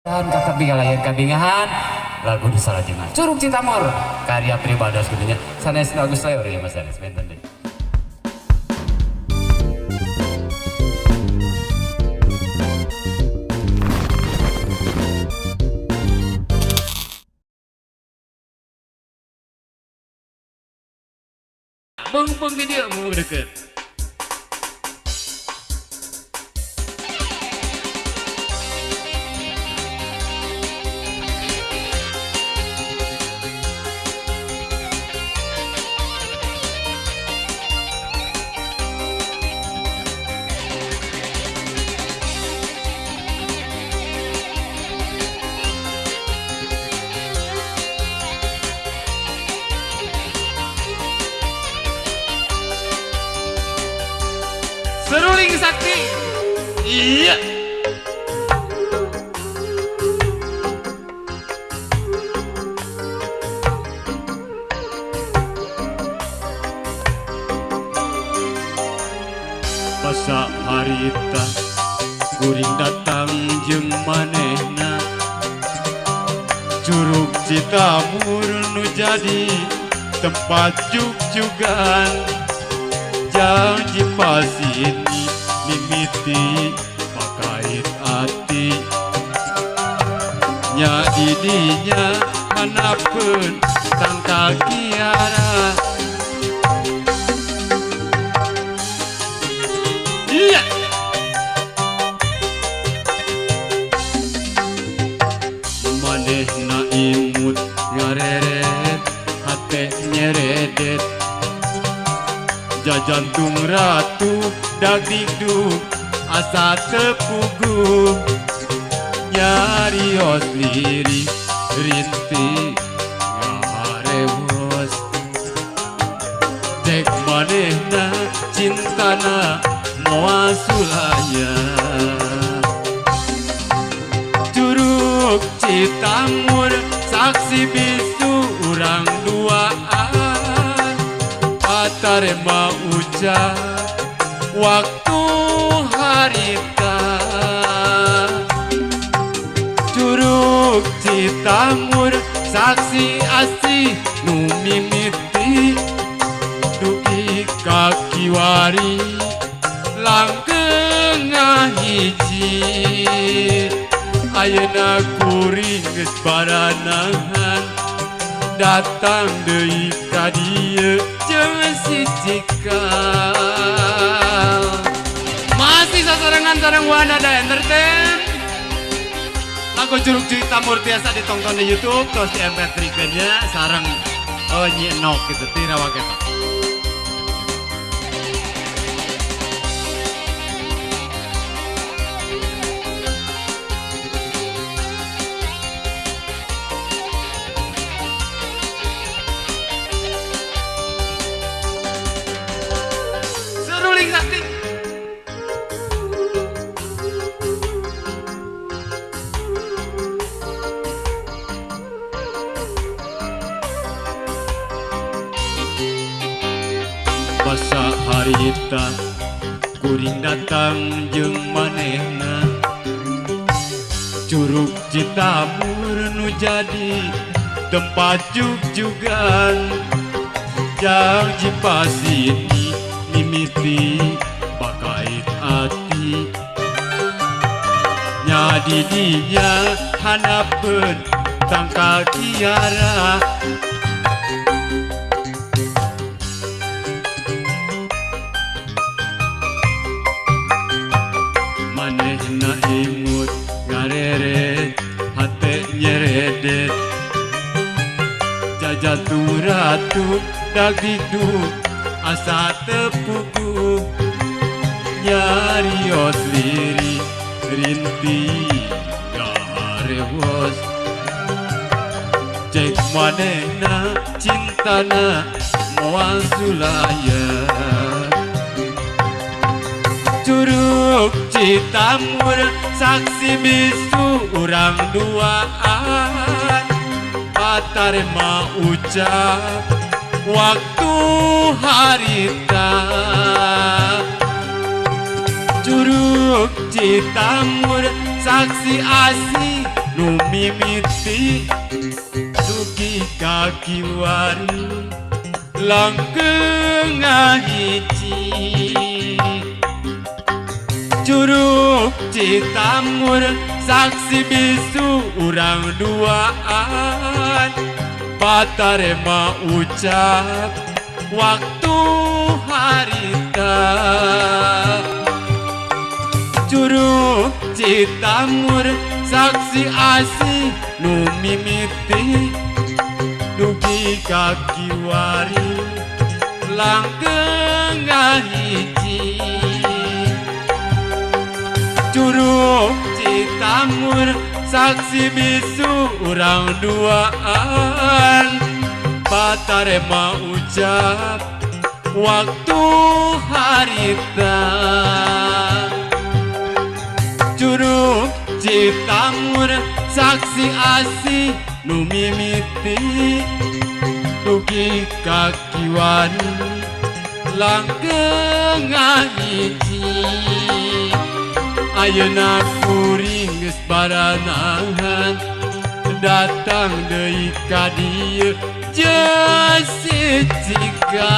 Dan kakak bingalayan kabingahan lagu di salajengna Curug Citamur karya pribados kudunya sanes Agus Leor ya Mas Aris benten deh. Bung-bung di dia mau deket. Seruling Sakti. Iya. Basa harita kuring datang jeung manehna Curug Citamur nu jadi tempat jug-jugan janji pasini mimiti pakait ati nya didinya hanapeun tangkal kiara. Iya. Manehna imut ngareret hate nyeredet jajantung ratu dagdikduk asa tepuguh nyarios lirik rintik ngaharewos dek manehna cintana moal sulaya Curug Citamur saksi bisu urang duaan tarema ucap waktu harita Curug Citamur saksi asih nu mimiti dugi ka kiwari langgeng ngahiji ayeuna kuring geus baranahan datang deui ka dieu jeung si Cikal. Masih sasarengan sareng Wanada Entertain. Lagu Curug Citamur biasa ditonton di YouTube terus di MP3 nya sareng oh Nyi Enok gitu tira waketo. Seruling Sakti. Basa harita kuring datang jeung manehna Curug Citamur nu jadi tempat jug-jugan janji pasini mimiti bakait ati nya didinya hanapeun tangkal kiara manehna imut ngareret hate nyeredet jajantung ratu dagdikduk asa tepuguh nyarios lirik rintik garewos cek manehna cintana moal sulaya Curug Citamur saksi bisu urang duaan patarema ucap waktu harita Curug Citamur saksi asih nu mimiti dugi ka kiwari langgeng ngahiji. Curug Citamur saksi bisu urang duaan, patarema ucap waktu harita. Curug Citamur saksi asih nu mimiti dugi ka kiwari langgeng ngahiji. Curug Citamur saksi bisu urang duaan, patarema ucap waktu harita. Curug Citamur saksi asih nu mimiti dugi ka kiwari langgeng ngahiji. Ayeuna kuring geus baranahan datang deui ka dieu jeung si Cika.